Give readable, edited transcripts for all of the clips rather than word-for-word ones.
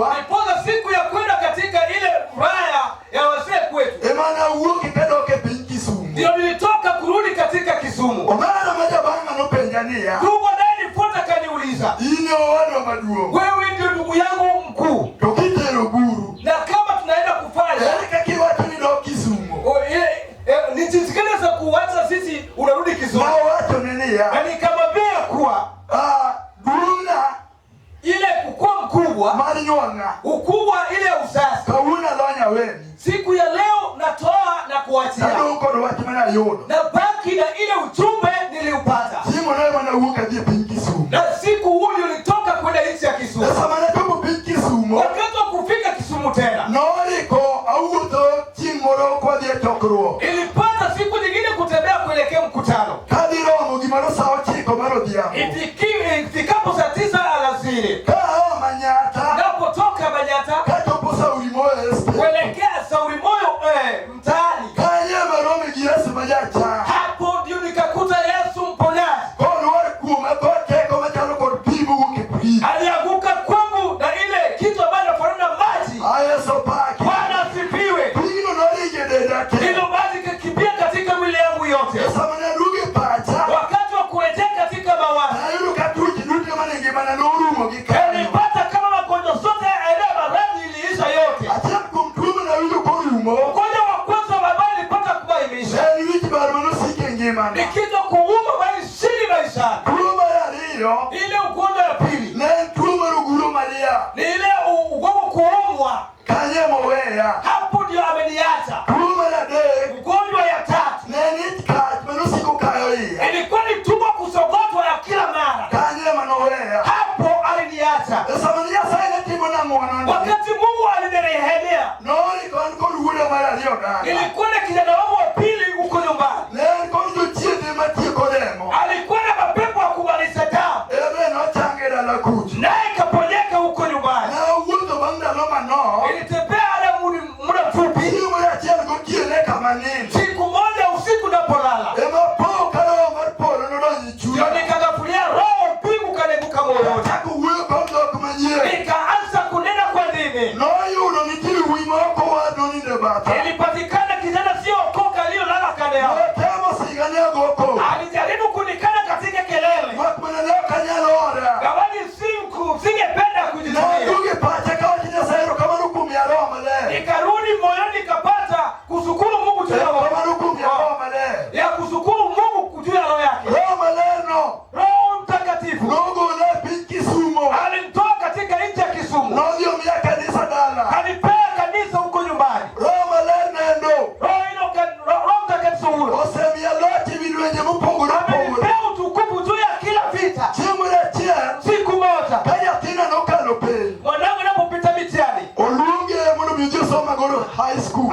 dalawa Ndiposa siku ya kwenda katika ile furaha ya wazee kwetu, ema nawuok kadok e piny Kisumo. Ndio nilitoka kurudi katika Kisumu. Omera ma jabang'a nopenja niya, Ndugu anayenifuata kaniuliza, in e owadwa maduong', wewe ndio ndugu yangu mkuu, to kitero buru, na kama tunaenda kufanya ere kaka iwacho ni dok Kisumo? Ni jinsi gani za kuacha sisi unarudi Kisumu? Nawachone niya, Na nikamwambia kuwa ah, duong'na ile kukua mkubwa, mar nywolna, ukubwa ile uzazi, kawuono alony aweni, siku ya leo natoa na kuachia, tadong' kod wach mane ayudo. Na baki na ile ujumbe niliupata. Chieng'ono ema nawuok adhi e piny Kisumo. Na siku huyu nilitoka kwenda nchi ya Kisumu. E sama nachopo piny Kisumo, Wakati wa kufika Kisumu tena, noriko awuotho chieng' moro kwadhi e chokruok. Ilipata siku nyingine kutembea kuelekea mkutano. Kadhi romo gimoro sa 9 mar odhiambo. Ifikapo saa 9 alasiri, Ka aa Manyata, napotoka Manyata kachopo Sauri Moyo Estate, kuelekea Sauri Moyo mtaani, kanyo ema arome gi Yesu ma jachang. Hapo ndio nikakuta Yesu mponyaji. Kolwar kuoma kod teko machalo kod pi mowuok e frij. Alianguka kwangu na ile kitu ambayo inafanana na maji. A Yesu paki. Bwana asifiwe. Pigno noringo e denda te. Hilo maji kakimbia katika mwili yangu yote. E sama ne aduogo e pacha, Wakati wa kurejea katika mawazo, nayudo ka tuoche duto mane ngimana norumo gi kanyo. Nilipata kama magonjwa zote aina ya maradhi iliisha yote. Achiel kuom tuo mane ayudo korumo, Ugonjwa wa kwanza ambaye nilipata kubainisha en wich bar manosiko e ngimana. ni kichwa kuuma maishini maishani. Tuo mar ariyo Ile ugonjwa ya pili ne en tuo mar oguro malia. ni ile ugonjwa kuumwa. Kanyo emoweya. Hapo ndio ameniacha. Tuo mar adek Ugonjwa ya tatu ne en ich kach manosiko kayo iya. ilikuwa ni tumbo kusogotwa ya kila mara. Kanyo ema noweya. Hapo aliniacha. E sama ne Nyasaye ne timona ng'wono ni, Wakati Mungu alinirehemia, noiko an kod wuoda mar ariyo dala. nilikuwa na kijana wangu wa pili huko nyumbani. Ne en kod jochiende matieko remo. Alikuwa na mapepo ya kumaliza damu. Ebe nochange dala kucho. Naye kaponyeka huko nyumbani. Ne awuotho bang' ndalo manok. Nilitembea hata muda mfupi. Chieng' moro achiel gotieno e kama nindo. Siku moja usiku napolala, Ema po ka roho mar polo nodonjo e ndio chunya. nikagafulia roho mbingu kaniguka moyoni. Achako wuoyo kod dhok manyien. Nikaanza kunena kwa ndimi. Noyudo nitie wuoyi moro kowad nonindo e batha. Ilipatikana kijana sio okoka aliyolala kando yangu. Notemo siga ni ago koko. Alijaribu kunikana katika kelele. Mak mana ne ok anyal hora. Gawani siku singependa kujizuia. Naduogo e pacha kawacho Nyasaye erokamano kuom miya roho maler. Nikarudi moyoni nikapata kushukuru Mungu juu ya roho. Erokamano kuom miya roho maler. Ya kushukuru Mungu juu ya roho yake. Roho maler no Roho Mtakatifu nogola e piny Kisumo. alinitoa katika nchi ya Kisumu. Nodhi omiya kanisa dala. Kanipea kanisa huko nyumbani. Roho maler nendo. Roho hilo Roho Mtakatifu huyo Osemiya loch ewi lwenje mopogore opogore. amenipea utukufu juu ya kila vita. Chieng' moro achiel Siku moja ka nyathina nokalo penj, mwanangu anapopita mitihani, oluonge mondo mi odhi osom Agoro High School.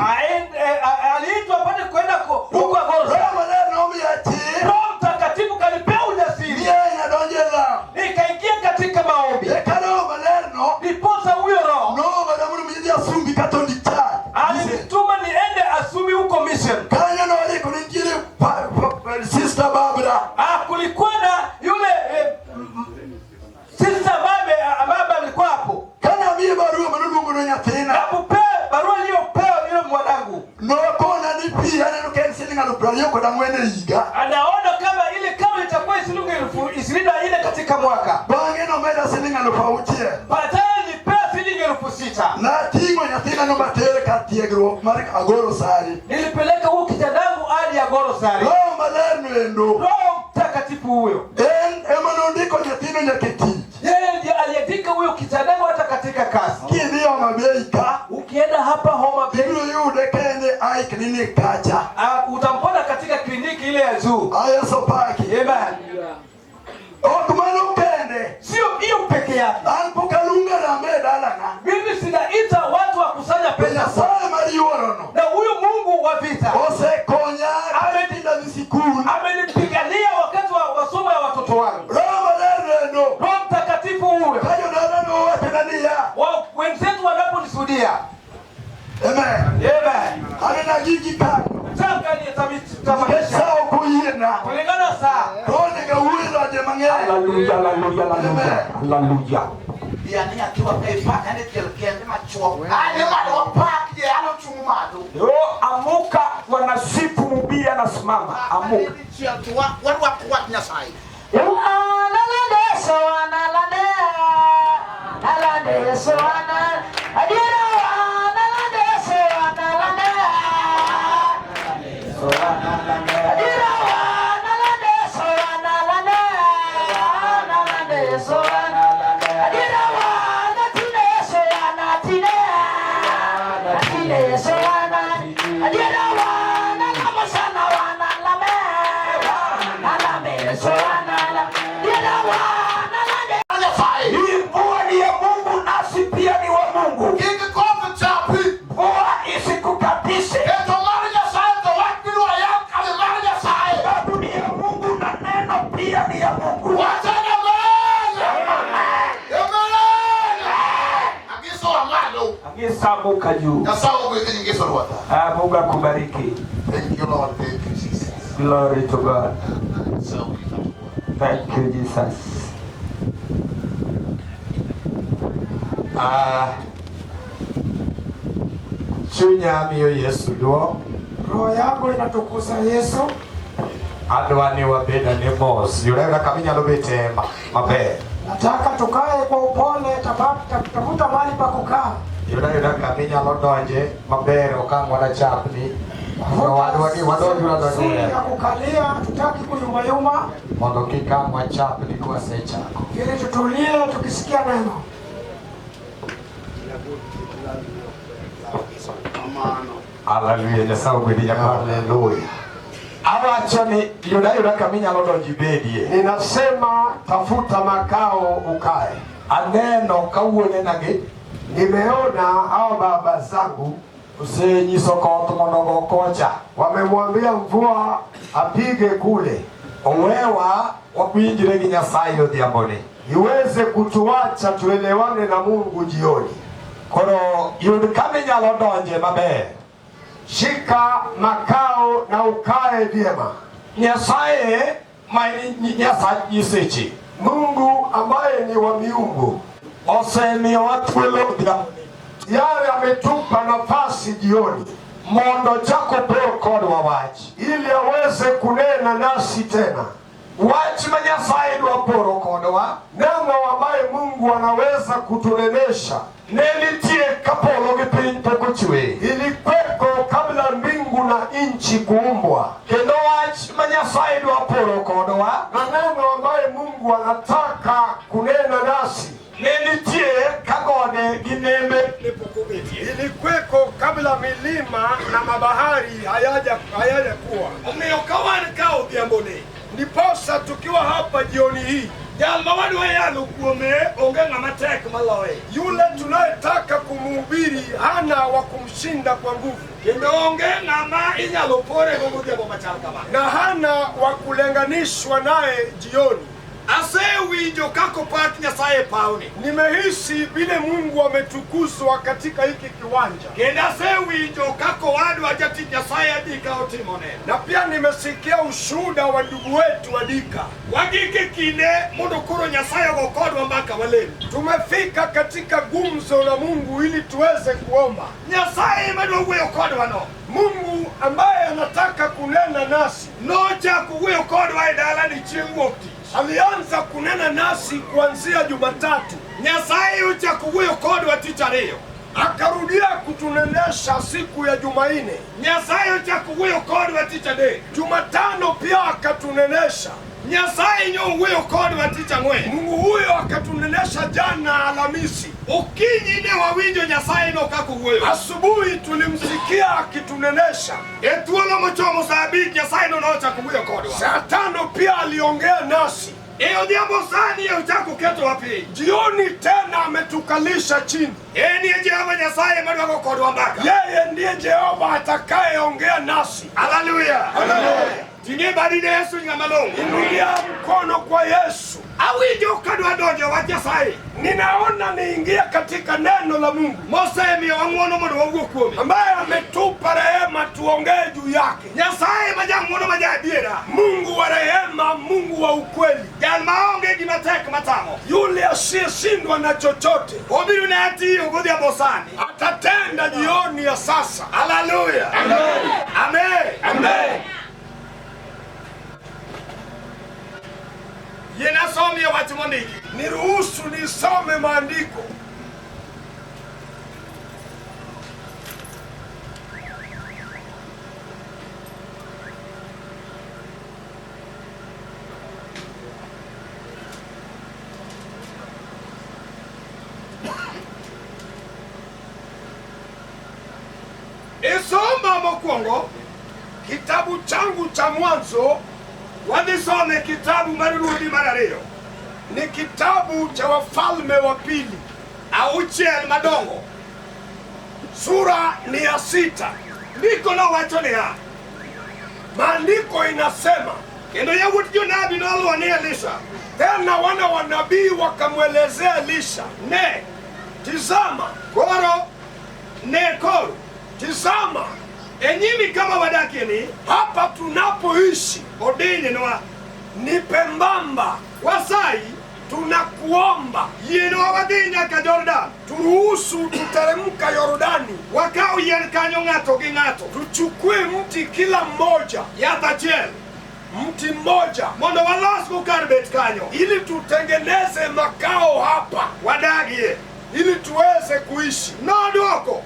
Aliitwa apate kwenda huko Agoro. Roho maler nomiya chir Roho Mtakatifu kanipea ujasiri, ni en adonjo e lamo. nikaingia katika maombi. Eka roho maler no Ndiposa huyo Roho noora mondo mi adhi Asumbi Catholic Church. alinituma niende Asumi huko mission. Kanyo noriko nitiere Sister Barbara. Kulikuwa na yule sister ambaye alikuwa hapo. Kane amiye barua manoluongo ne nyathina, Napopea barua iliyopewa yule mwanangu, nokona ni pi aneno ka en siling 24,000 e higa. Anaona kama ile kama itakuwa shilingi 24,000 katika mwaka. Bang'e nomeda siling 6,000. Baadaye nilipea shilingi 6,000. Nating'o nyathina no matere kar tiegruok mar Agoro Sari. Nilipeleka huyu kijana wangu hadi Agoro Sari. Roho maler noendo Roho Mtakatifu huyo en ema nondiko nyathino nyaka e tich. Yeye ndiye aliandika huyo kijana wangu hata katika kazi. Kidhi Homa Bay ka, Ukienda hapa Homa Bay, ibiro yude ka en e eye clinic kacha. Utampata katika kliniki ile ya juu. Ayeso paki. Amen. Ok mano kende. Sio hiyo peke yake. An pok aluongo harambee e dalana. Mimi sinaita watu wa kusanya To pesa. Nyasaye mar yuorono Na huyu Mungu wa vita osekonya ka nyithinda dhi sikul. Amenipigania wakati wa masomo ya watoto wangu. Roho maler nendo. Roho Mtakatifu huyo. Ka jodala nowachona niya. Wenzetu wanaponishuhudia. Amen. Amen. Anena gigi kanyo. Nataka Nikech nitamatisha. sa ok oyiena. Kulingana saa. To onego awuo e loje mang'eny. Hallelujah, hallelujah, hallelujah. Amen. Hallelujah. Yani akiwa kaipaka ne tiel kende machuok. Ane malo wapak je ano chung' malo. Yo, amuka, wanasifu mhubiri anasimama. Amuka. Warwak wach Nyasaye. Nyasaye. Hii mvua ni ya Mungu nasi pia ni wa Mungu. Kik koth chapi. Mvua isikukatishe. Keto mar Nyasaye to wach biro ayang kare mar Nyasaye. Sababu ni ya Mungu na neno pia ni ya Mungu. Wachana amen. Amen. Agiso amalo. Angisa amuka juu. Nyasaye ogwedhi nyingiso Ruodha. Ah, Mungu akubariki. Thank you Lord. Thank you Jesus. Glory to God. So Thank you Jesus. Ah, chunya miyo Yesu duong'. Roho yangu inatukuza Yesu. Adwa ni wabed ane mos. Yud ayuda kama inyalo bete maber. Nataka tukae kwa upole, tafuta mahali pa kukaa. Yud ayuda kama inyalo donje maber ok ang' wanachapni. To wadwa ni wadonjuru Nzuri adonja ya kukalia, tutaki kuyumayuma, mondo kik ang' wachapni kwasechako. ili tutulie tukisikia neno. Haleluya, Nyasaye ogwedhi nyakwar. Haleluya. Awacho ni yud ayuda kama inyalo donjo ibedie. Ninasema tafuta makao ukae. Aneno kawuonenagi Nimeona hao baba zangu osenyiso koth mondo ogo kocha. wamemwambia mvua apige kule, Owewa wawinjre gi Nyasaye odhiamboni. iweze kutuacha tuelewane na Mungu jioni. Koro yud kama inyalo donje maber. Shika makao na ukae vyema. Nyasaye ma en Nyasach nyiseche Mungu ambaye ni wa miungu osemiyowa thuolo odhiamboni tayari ametupa nafasi jioni mondo ochak opor kodwa wach. ili aweze kunena nasi tena. Wach ma Nyasaye dwa poro kodwa Neno ambaye Mungu anaweza kutunenesha ne nitie ka polo gi piny pok ochwe. ilikweko kabla mbingu na nchi kuumbwa, Kendo wach ma Nyasaye dwa poro kodwa na neno ambaye Mungu anataka kunena nasi ne nitie ka gode gi nembe ne pok obetie. ilikweko kabla milima na mabahari hayaja kuwa. Omiyo ka wan ka odhiamboni, Ndiposa tukiwa hapa jioni hii, jal ma wadwa yalo kuome onge ng'ama tek maloye. yule tunayetaka kumuhubiri hana wa kumshinda kwa nguvu Kendo onge ng'ama inyalo porego godhiambo machal kama. na hana wa kulinganishwa naye jioni. Asewinjo kaka opak Nyasaye e pawni. Nimehisi vile Mungu ametukuzwa katika hiki kiwanja, Kendo asewinjo kaka owadwa jatich Nyasaye Adika otimo neno. na pia nimesikia ushuhuda wa ndugu wetu Adika. Wagik e kinde mondo koro Nyasaye ogo kodwa mbaka walem. Tumefika katika gumzo la Mungu ili tuweze kuomba. Nyasaye madwa wuoyo kodwa no. Mungu ambaye anataka kunena nasi Nochako wuoyo kodwa e dalani chieng' wuok tich. alianza kunena nasi kuanzia Jumatatu, Nyasaye ochako wuoyo kodwa tich ariyo. akarudia kutunenesha siku ya Jumanne. Nyasaye ochako wuoyo kodwa tich adek. Jumatano pia akatunenesha. Nyasaye nyowuoyo kodwa tich ang'wen. Mungu huyo akatunenesha jana Alhamisi. Okinyi ne wawinjo Nyasaye no kaka owuoyo. Asubuhi tulimsikia akitunenesha. E thuolo mochomo sa abich Nyasaye no nochako wuoyo kodwa. Saa tano pia aliongea nasi. E odhiambo sani e ochako ketowa piny. Jioni tena ametukalisha chini. En e Jehova Nyasaye madwago kodwa mbaka. Yeye ndiye Jehova atakayeongea nasi. Haleluya. Haleluya. Ting'e badi ne Yesu ng'ama long'o. Inulia mkono kwa Yesu. Awinjo kadwa donjo wach Nyasaye. Ninaona niingia katika neno la Mungu Mosemiyowa ng'wono mondo wawuo kuome. ambaye ametupa rehema tuongee juu yake. Nyasaye ma jang'wono ma jaadiera. Mungu wa rehema, Mungu wa ukweli, Jal maonge gima tek matamo. yule asiyeshindwa na chochote, Obiro ne atiyo godhiambo sani. atatenda jioni ya sasa. Haleluya. Amen. Amen. Yien asomie wach mondiki. Niruhusu nisome maandiko. E soma mokwongo, Kitabu changu cha Mwanzo wadhi some kitabu mar Ruodhi mar ariyo. Ni kitabu cha Wafalme wa Pili, 6 madongo. Sura ni ya 6. Ndiko nowacho niya, Maandiko inasema, kendo yawuot jonabi noluwo ni Elisha. Tena wana wa nabii wakamwelezea Elisha, Ne, tizama, koro, ne koro, tizama, e nyimi kama wadakie ni, hapa tunapoishi odinynwa, ni pembamba, wasayi, tunakuomba yienwa wadhi nyaka Jordan, turuhusu tuteremka Yordani, wakaw yien kanyo ng'ato gi ng'ato, tuchukue mti kila mmoja, yath achiel, mti mmoja, mondo walosgo kar bet kanyo, ili tutengeneze makao hapa, wadagie. Ili tuweze kuishi. Nodwoko,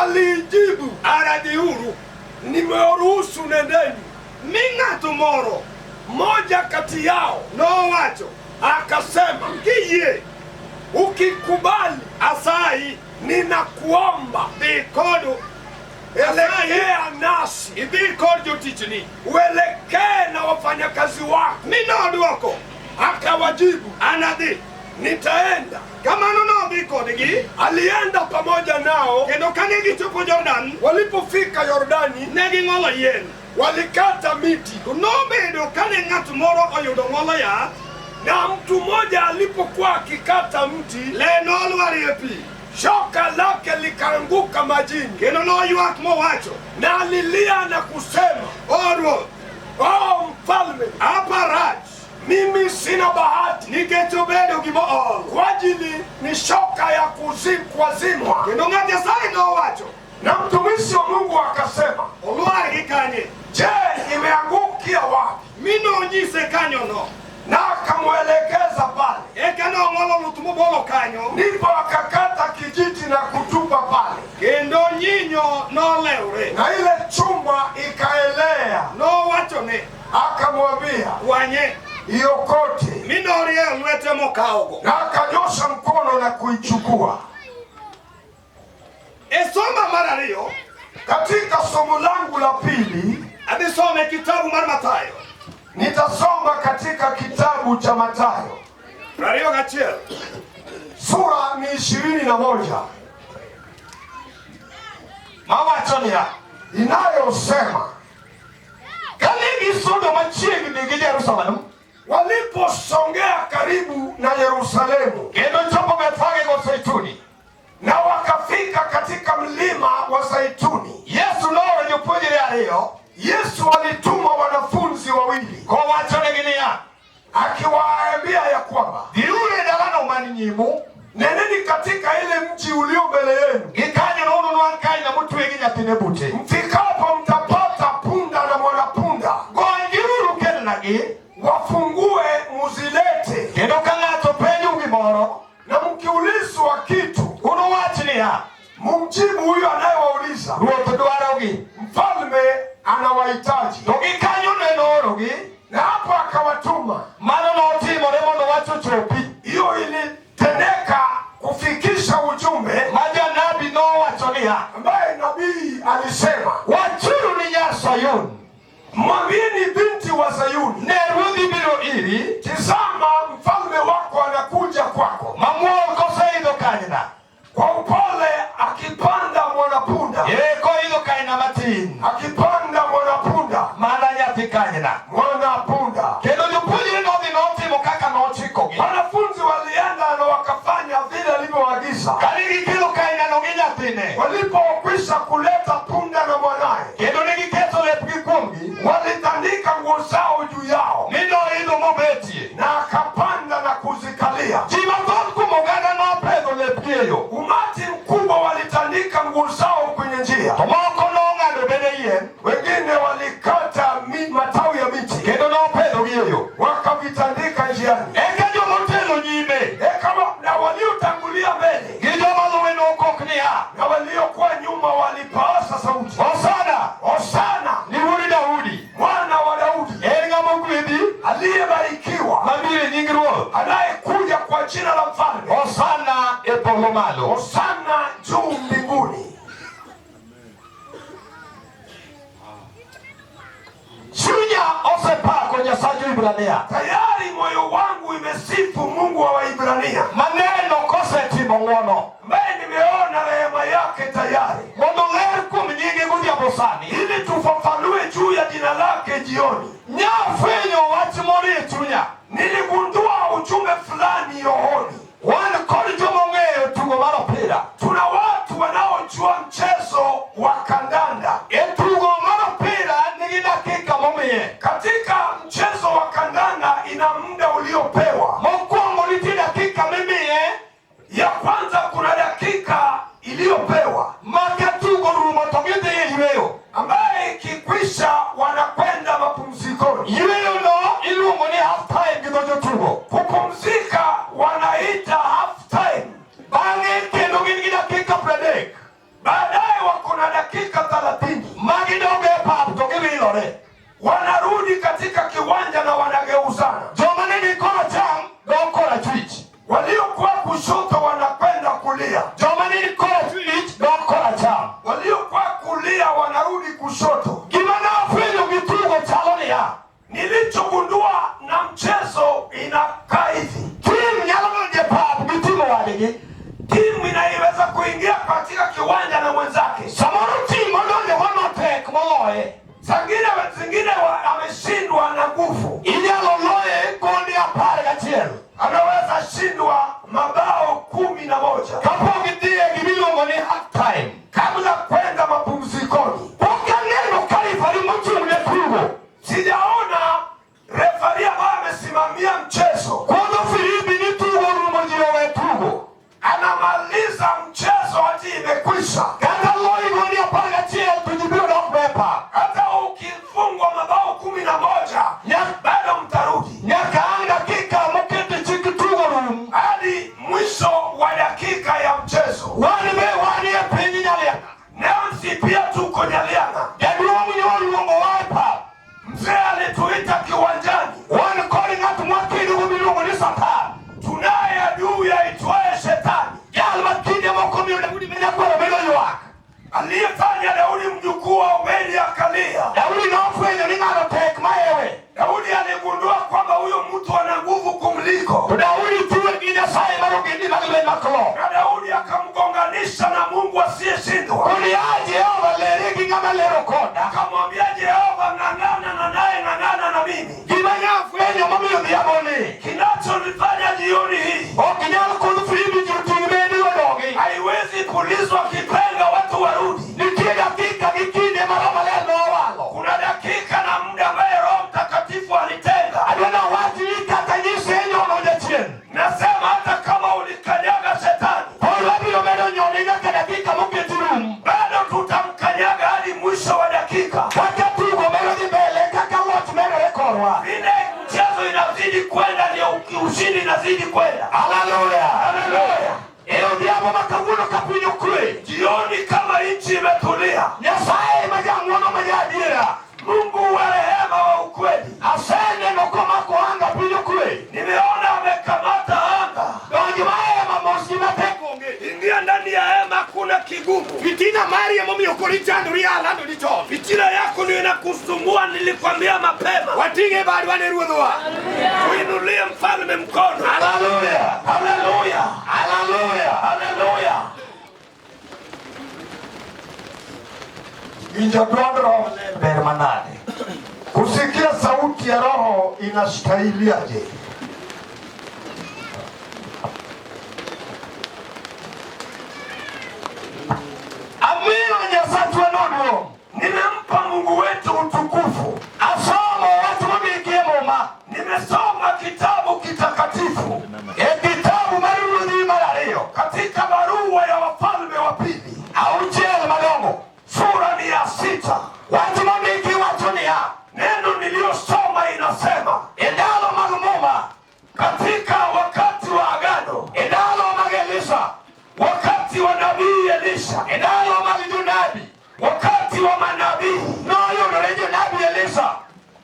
Alijibu, ara dhiuru, nimewaruhusu nendeni. Mi ng'ato moro Mmoja kati yao nowacho, akasema, kiyie, ukikubali asayi, ninakuomba dhi kodu, elekea nasi, idhi kod jotichni. Uelekee na wafanyakazi wako. Mi nodwoko, Akawajibu, anadhi. Nitaenda. Kamano nodhi kodgi, Alienda pamoja nao. Kendo kane gichopo Jordan, Walipofika Yordani, ne ging'olo yien, walikata miti. To nobedo kane ng'at moro oyudo ng'olo yath, na mtu mmoja alipokuwa akikata mti, le nolwar e pi, shoka lake likaanguka majini, kendo noywak mowacho, na alilia na kusema, O Ruoth, o mfalme, apa rach, mimi sina bahati, nikech obedo gima ool, kwa ajili ni shoka ya kuazimwa. Kendo ng'at Nyasaye nowacho, Na mtumishi wa Mungu akasema, olwar gi kanye? Je, imeangukia wapi? Mi nonyise kanyono, Na akamwelekeza pale. Eka nong'olo luth mobolo kanyo, ndipo akakata kijiti na kutupa pale, kendo nyinyo nolewre, na ile chuma ikaelea. Nowacho ne, akamwambia, kwanye, iokote. Mi norieyo lwete mokawogo, na akanyosha mkono na kuichukua. E soma mar ariyo, katika somo langu la pili, adhi some kitabu mar Mathayo, nitasoma katika kitabu cha Mathayo 21, sura ni 21, mawacho niya, inayosema, kane gisudo machiegni gi Jerusalem, waliposongea karibu na Yerusalemu, kendo chopo Bethfage got Zeituni, na wakafika katika mlima wa Zaituni, Yesu nooro jopuonjre ariyo, Yesu alituma wanafunzi wawili, kowachonegi niya, akiwaambia ya kwamba, dhiuru e dalano man nyimu, neneni katika ile mji ulio mbele yenu, gikanyono ununwang' kanyna motwe gi nyathine bute, mfikapo mtapata punda na mwanapunda, gonygiuru kelnagi, wafungue muzilete, kendo ka ng'ato penjou gimoro, na mkiulizwa kitu, unuwach niya, mumjibu huyo anayewauliza, Ruoth dwarogi, mfalme anawahitaji. To gikanyono en oorogi, na hapo akawatuma. Mano notimore mondo wach ochopi. Hiyo ilitendeka kufikisha ujumbe ma janabi nowacho niya, ambaye nabii alisema, wachuru ni nyar Sayun, mwambieni binti wa Sayuni, ne ruodhi biro iri, tizama mfalme wako anakuja kwako, mamuol koseidho kanyna, kwa upole akipanda mwanapunda, ee koidho kanyna matin, akipanda mwanapunda, mana nyathi kanyna. Walipokwisha kuleta punda na mwanaye, kendo ne giketho lepgi kuomgi, walitandika nguo zao juu yao, mi noidho mobetie. Na akapanda na kuzikalia. Ji mathoth kuom oganda nopedho lepgi e yo. Umati mkubwa walitandika nguo zao kwenye njia, To moko nong'ado bede yien, wengine walikata matawi ya miti kendo nopedhogi e yo. Wakavitandika njiani. Eka jomotelo nyime Eka na waliotangulia mbele gi joma luwe nokok niya, na waliokuwa nyuma walipaasa sauti, "Hosana Hosana ni wuod Daudi, mwana wa Daudi, en ng'ama ogwedhi aliyebarikiwa mabiro e nying Ruoth, anayekuja kwa jina la mfalme, Hosana e polo malo." Hosana juu mbinguni. Chunya osepako Nyasach jo-Hibrania Tayari moyo wangu imesifu Mungu wa Waibrania, maneno kosetimo ng'wono, ambaye nimeona rehema yake tayari, mondo ler kuom nyinge godhiambo sani. Ili tufafanue juu ya jina lake jioni. Nyafwenyo wach moro e chunya. Niligundua ujumbe fulani rohoni. Wan kod joma ong'eyo tugo mar opira. Tuna watu wanaojua mchezo wa kandanda. E tugo mar opira nigi dakika momiye. Katika mchezo wa kandanda ina muda uliopewa. Mokwongo nitie dakika mimiye Ya kwanza kuna dakika iliyopewa ma ka tugo rumo to gidhi e yweyo. Ambaye ikikwisha wanakwenda mapumzikoni. Yweyo no iluongo ni half time gi dho jotugo. Kupumzika wanaita half time. Bang'e kendo gin gi dakika 30. Baadaye wako na dakika 30. Ma gidog e pap to giwilore. Wanarudi katika kiwanja na wanageuzana. Joma ne ni koracham dok korachwich. Waliokuwa kushoto wanakwenda kulia, Joma ne ni korachwich dok koracham. Waliokuwa kulia wanarudi kushoto. Gima nafwenyo gi tugo chalo niya. Nilichogundua na mchezo inakaa hivi, Tim nyalo donjo e pap gi timo wadgi. Timu inaiweza kuingia katika kiwanja na mwenzake. Samoro tim modonjo go notek moloye. Zingine zingine ameshindwa na nguvu, Inyalo loye gonde 11. Anaweza shindwa mabao 11 Kapok gidhi e gimiluongo ni half time. Kabla kwenda mapumzikoni. Pok aneno ka referee mochung' ne tugo Sijaona refari ambaye amesimamia mchezo kudho firimbi ni tugo rumo ji owe tugo. Anamaliza mchezo hadi imekwisha. Kata loyi gonde 11 to ji biro dok e pap. Hata ukifungwa mabao 11 bado mtarudi Nyaka ang' dakika mokete chik tugo rum. Hadi mwisho wa dakika ya mchezo. Wan be wanie piny Nyaliaka. Nasi pia tuko Nyaliana. Jaduong' noluongowa e pap. Mzee alituita kiwanjani. Wan kod ng'at mwakedogo miluongo ni Satan. Tunaye adui aitwaye Shetani Jal ma kinde moko miyo Daudi ma nyakwaro bedo ywak. Aliyefanya Daudi mjukuu wa Obedi akalia. Daudi nofwenyo ni ng'ano tek mahewe. Daudi aligundua kwamba huyo mtu ana nguvu kumliko, To Daudi tuwe gi Nyasaye mar ogendini mag lweny maklo. Na Daudi akamgonganisha na Mungu asiyeshindwa. Koni ya Jehova lere gi ng'ama lero koda. Akamwambia Jehova, ng'ang'ana na naye, ng'ang'ana na mimi. Gima nyafwenyo momiyo odhiambo ni Kinachonifanya jioni hii ok nyal kudh firimbi ji oting' bende odogi. Haiwezi pulizwa kipenga watu warudi. Nitie dakika gi kinde ma Roho Maler nowalo. Kuna dakika na muda ambaye Roho Mtakatifu alitenga. Adwa nawach ni kata nyisenyono jachien. Nasema hata kama ulikanyaga shetani, Pod wabiro medo nyone nyaka dakika moketi rum. Bado tutamkanyaga hadi mwisho wa dakika. Kaka tugo medo dhi mbele, kaka loch medore korwa. Vile mchezo inazidi kwenda, ndio ushindi inazidi kwenda. Haleluya. Haleluya. E odhiambo ma kawuono ka piny okwe. Jioni kama nchi imetulia, Nyasaye ma jang'wono ma jaadiera. Mungu wa rehema wa ukweli, Aseneno komako anga piny okwe. Nimeona amekamata anga. Donj ma hema mos gima tek onge. Ingia ndani ya hema, kuna kigumu. Fitina mari emomiyo koro ichandori alando ni chon. Fitina yako ndio inakusumbua, nilikwambia mapema. Wating'e badwa ne ruodhwa. Tuinulie mfalme mkono. Haleluya. Haleluya. Haleluya. Haleluya. Winjo dwond Roho ber manade. Kusikia sauti ya Roho inastahiliaje? Elisha. E ndalo mag jonabi Wakati wa manabii noyudore jonabi Elisa.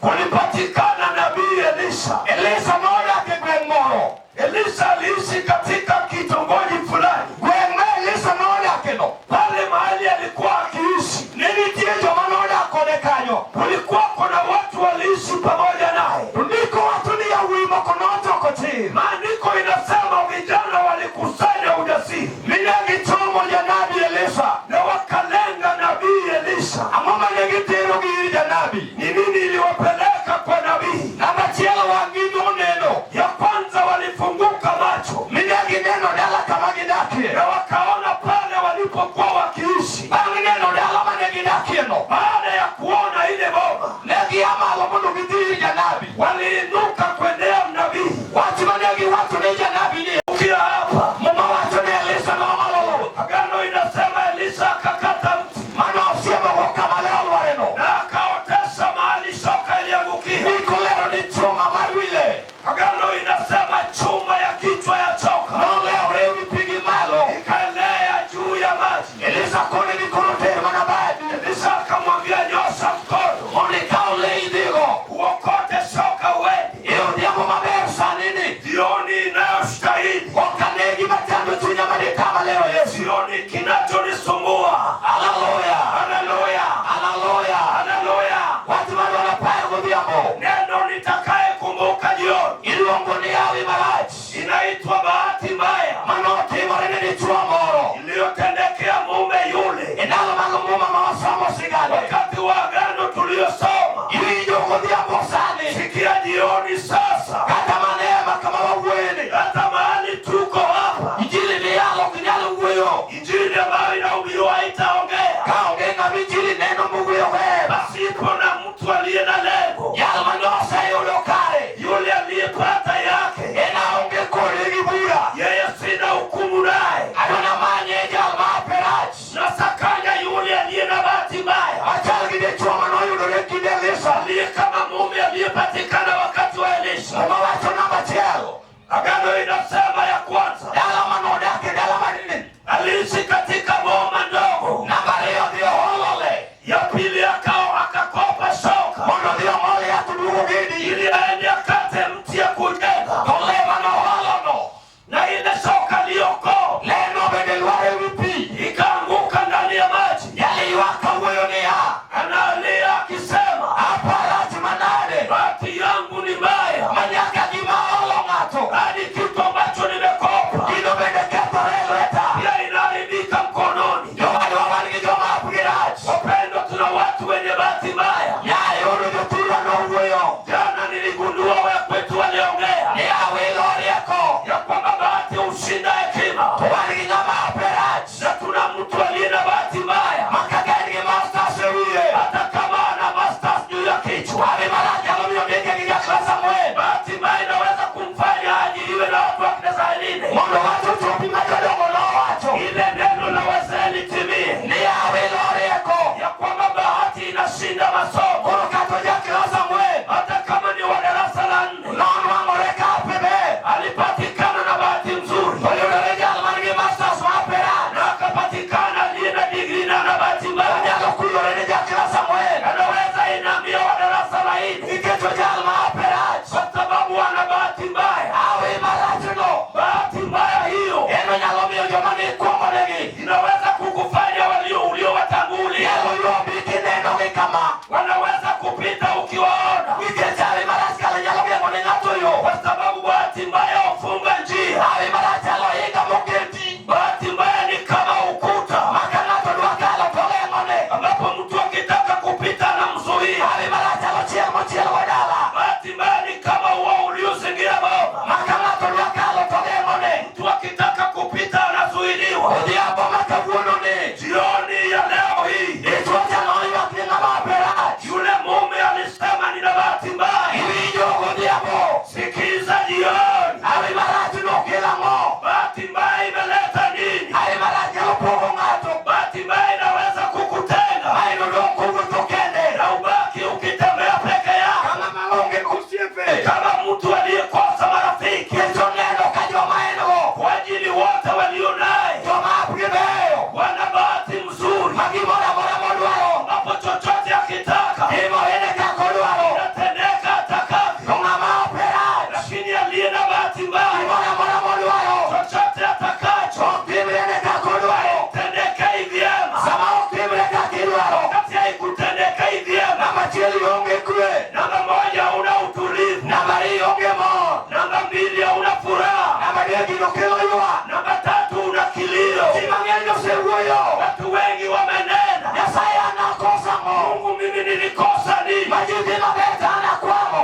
Kulipatikana nabii Elisha. Elisa nodak e gweng' moro. Elisha aliishi katika kitongoji fulani. Gweng' ma Elisa nodakeno Pale mahali alikuwa akiishi ne nitie joma nodak kode kanyo. Kulikuwa kuna watu waliishi pamoja naye. To ndiko wacho ni yawuoyi moko nochoko chir. Maandiko inasema vijana walikusanya ujasiri Mi ne gichomo janabi Elisa. Na wakalenga nabii Elisha. Ang'o mane gitero gi ir janabi? Ni nini iliwapeleka kwa nabii? Namba achiel wang'gi noneno. Ya kwanza walifunguka macho Mi ne gineno dala kama gidakie. Na wakaona pale walipokuwa wakiishi. Bang' neno dala mane gidakieno, Baada ya kuona ile boma, ne gia malo mondo gidhi ir janabi. Waliinuka kwendea nabii. Wach mane giwacho ne janabi ni Ukia hapa, Muma wacho ni Elisa nomalo luth. Agano inasema Elisha akakata mti Manosiemogo kama ne olwareno. Na akaotesha mahali shoka iliangukia. Ndiko lero ni chuma mar wi le. Agano inasema chuma ya kichwa ya choka Nolewore ewi pi gi malo. Ikaelea juu ya maji. Elisa kone ni koro ter mana badi. Elisha akamwambia, nyosha mkono Mondo ikaw le idhigo. Uokote shoka uende. E odhiambo maber sani ni. Jioni inayostahili. Ok ane gima chando chunya maditama lero Yesu. Jioni kinachonisumbua. Haleluya. Haleluya. Haleluya. Haleluya. Wach madwaro paro godhiambo. Neno nitakayekumbuka jioni Iluongo ni hawi marach. Inaitwa bahati mbaya Manotimore ne dichuo moro. Iliyotendekea mume yule. E ndalo mag muma ma wasomo sigane. Wakati wa agano tuliyosoma. Iwinjo godhiambo sani. Sikia jioni sasa. Kata manema kama wawuoyeni. Hata mahali tuko hapa. Injili miyalo ok nyal wuoyo. Injili ambayo inahubiriwa haitaongea. Ka onge ng'ama injili neno mowuoyo ber. Pasipo na mtu aliye na lengo. Jal manoseyudo kare. Yule aliyepata yake. En aonge kode gi bura. Yeye sina hukumu naye. Adona manye jal ma hape rach. Nasakanya yule aliye na bahati mbaya. Machal gi dichuo manoyudore kinde Elisa. Aliye kama mume aliyepatikana wakati wa Elisha. Muma wacho namba achiel. Agano inasema ya kwanza. Dala manodake dala madini. Aliishi katika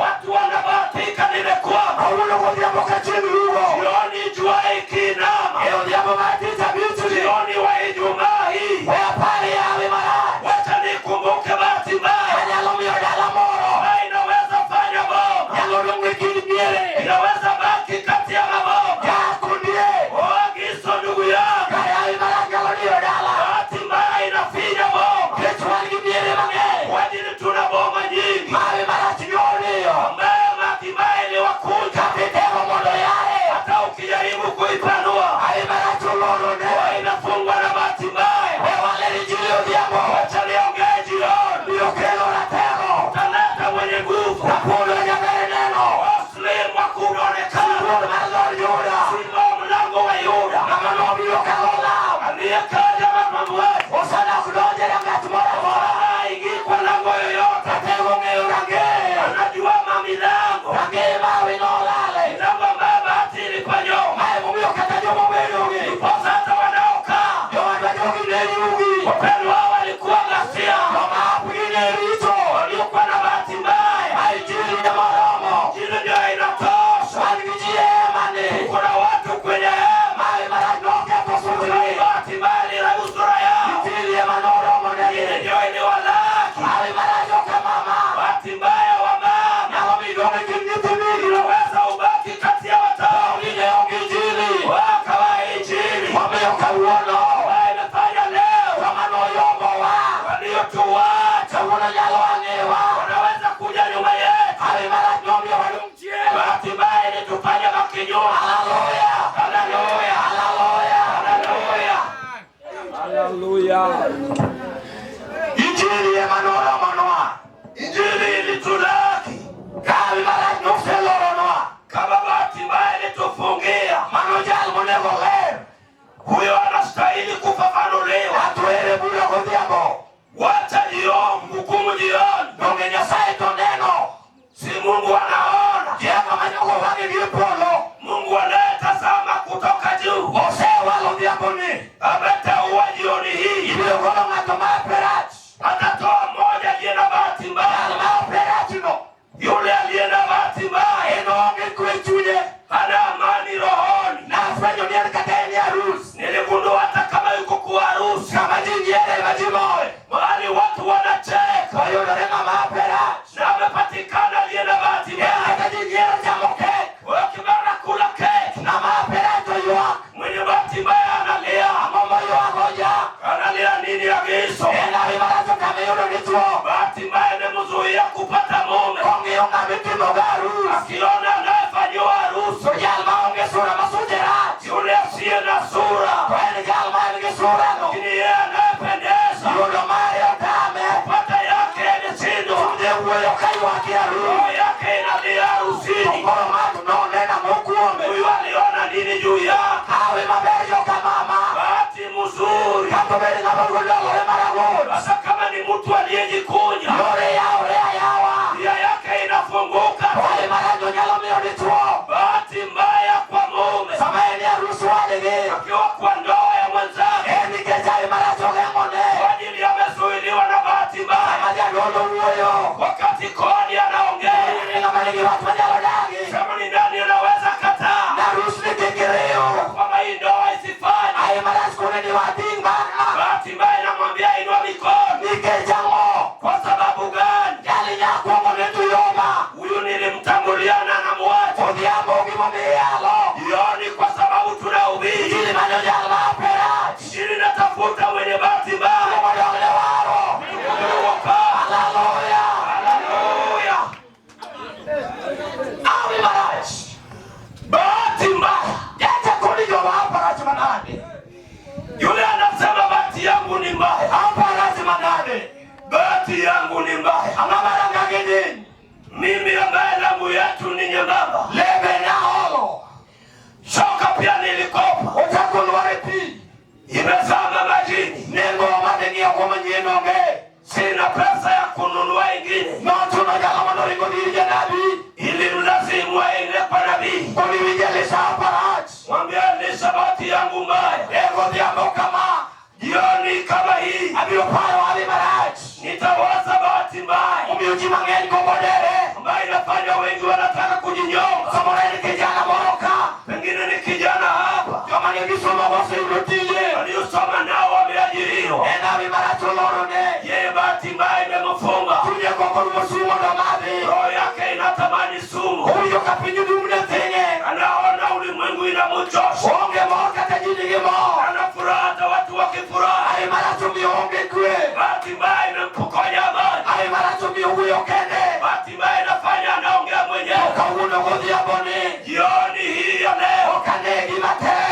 Watu wanabahatika, nimekwama. Jioni jua ikiinama, jioni wa Ijumaa hii, wacha nikumbuke bahati mbaya ambayo inaweza fanya boma, inaweza baki kati ya maboma. Agizo ndugu yangu, bahati mbaya inafinya boma kwa ajili tuna boma nyingi ambayo bahati mbaya iliwakuja. Hata ukijaribu kuipanua huwa inafungwa na bahati mbaya. Wacha niongee jioni, taleta mwenye nguvu Muslim wa kuonekana, simba wa mlango wa Yuda aliyekaja mambo haingii kwa lango yoyote, anajua mamilango milango ambayo bahati ilikuwa nyuma, ndiposa hata wanaokaa wapendwa hao walikuwa ghasia, waliokuwa na bahati mbaya. Injili ndio inatosha. Kuna watu kwenye hema, bahati mbaya iliharibu sura yao, Injili ndio iliwalaki. Bahati mbaya wa mama inaweza ubaki kati ya watoto wakawa Injili ambayo imefanya leo waliotuacha wanaweza kuja nyuma yetu. Bahati mbaya ilitufanya makinywa. Haleluya, haleluya, haleluya. Injili emanolomonwa Injili ilitulaki kawi marach noseloronwa kama bahati mbaya ilitufungia. mano jal monego ler Huyo anastahili kufafanuliwa. atwere bura godhiambo Wacha jioni, hukumu jioni. donge Nyasaye to neno Si Mungu anaona, jehova manyoko wang'e gi e polo Mungu anayetazama kutoka juu osewalo odhiamboni ameteua jioni hii, ibiro golo ng'ato ma perach atatoa mmoja aliye na bahati jal mbaya. ma operachno Yule aliye na bahati mbaya en oonge kwe e chunye hana amani rohoni. nafwenyo ni en kata en e arus Niligundua hata kama yuko kwa harusi, kama ji nyiere ma ji mor mahali watu wanacheka oyudore ng'ama operach na amepatikana aliye na bahati en mbaya. kata ji nyiero chamo kek Wakibana kula keki, ng'ama operach to ywak mwenye bahati mbaya analia. ang'o moywago jak Analia nini? Agizo en hawi marach to kama iyudo dichuo bahati mbaya imemzuia kupata mume. kong'iyo ng'ama itimogo arus Akiona anayefanyiwa harusi to jal maonge sura ma suche rach yule asiye na sura, to en jal ma en gi surano lakini yeye anayependeza yudo mare otame kupata yake imeshindwa, chunye wuoyo ka ywak e arus roho yake inalia to harusini. koro ng'ato noneno ang'o kuome Huyu aliona nini juu yake? hawi maber joka mama Bahati mzuri. kata obed ng'ama dolore maragol Sasa kama ni mtu aliyejikunja, yore yawre ayawa njia yake inafunguka. hawi marach onyalo miyo dichuo Bahati mbaya kwa mume sama en e arus wadgi akiwa kwa ndoa ya mwenzake, en nikech hawi marach ogeng'one kwa ajili amezuiliwa na bahati mbaya. sama jadolo wuoyo Wakati kodi anaongea, ni ng'ama nigi wach manyalo dagi sema ni nani anaweza kataa narus ni kik iriw kwamba hii ndoa isifanye? hawi marach kone ni wating' mana Bahati mbaya inamwambia inua mikono. nikech ang'o Kwa sababu gani? jali nyakwongo ne tuyoma Huyu nilimtangulia na namwacha odhiambo gimomiyo jioni, kwa sababu tunahubiri injili mane ojal ma operach Injili inatafuta mwenye bahati mbaya. modong' ne waro haleluya Haleluya! hawi marach Bahati mbaya, jacha koni joma operach manade yule anasema bahati yangu ni mbaya, operach manade bahati yangu ni mbaya. ang'o maranga gi nyiny Mimi ambaye damu yetu ni nyembamba, lebe naolo shoka pia nilikopa, ochako lwar e pi imezama majini, nengo madhi ng'iewo go manyien onge sina pesa ya kununua ingine. nochuno jalo manoringo dir janabi Ili mlazimu aende kwa nabii, koni winj Elisha operach mwambie Elisha, bahati yangu mbaya, e godhiambo kama jioni kama hii abiro paro hawi marach nitawaza bahati mbaya. omiyo Mamiyo ji mang'eny gombo dere. Ambayo inafanya wengi wanataka kujinyonga. Samoro en kijana moro ka. Pengine ni kijana hapa. Joma ne gisomo oseyudo tije. Waliosoma nao wameajiriwa. En hawi marach olorone. Yeye bahati mbaya imemfunga. Chunye gombo sumu mondo omadhi. Roho yake inatamani sumu. Owinjo ka piny odumne thinye. Anaona ulimwengu inamchosha. Onge mor kata ji nigi mor. Ana furaha hata watu wakifurahi. Hawi marach omiyo onge kwe. Bahati mbaya imempokonya amani. Hawi marach omiyo wuoyo kende. Bahati mbaya inafanya anaongea To mwenyewe. kawuono godhiambo ni. Jioni hii ya leo Ok anegi matek.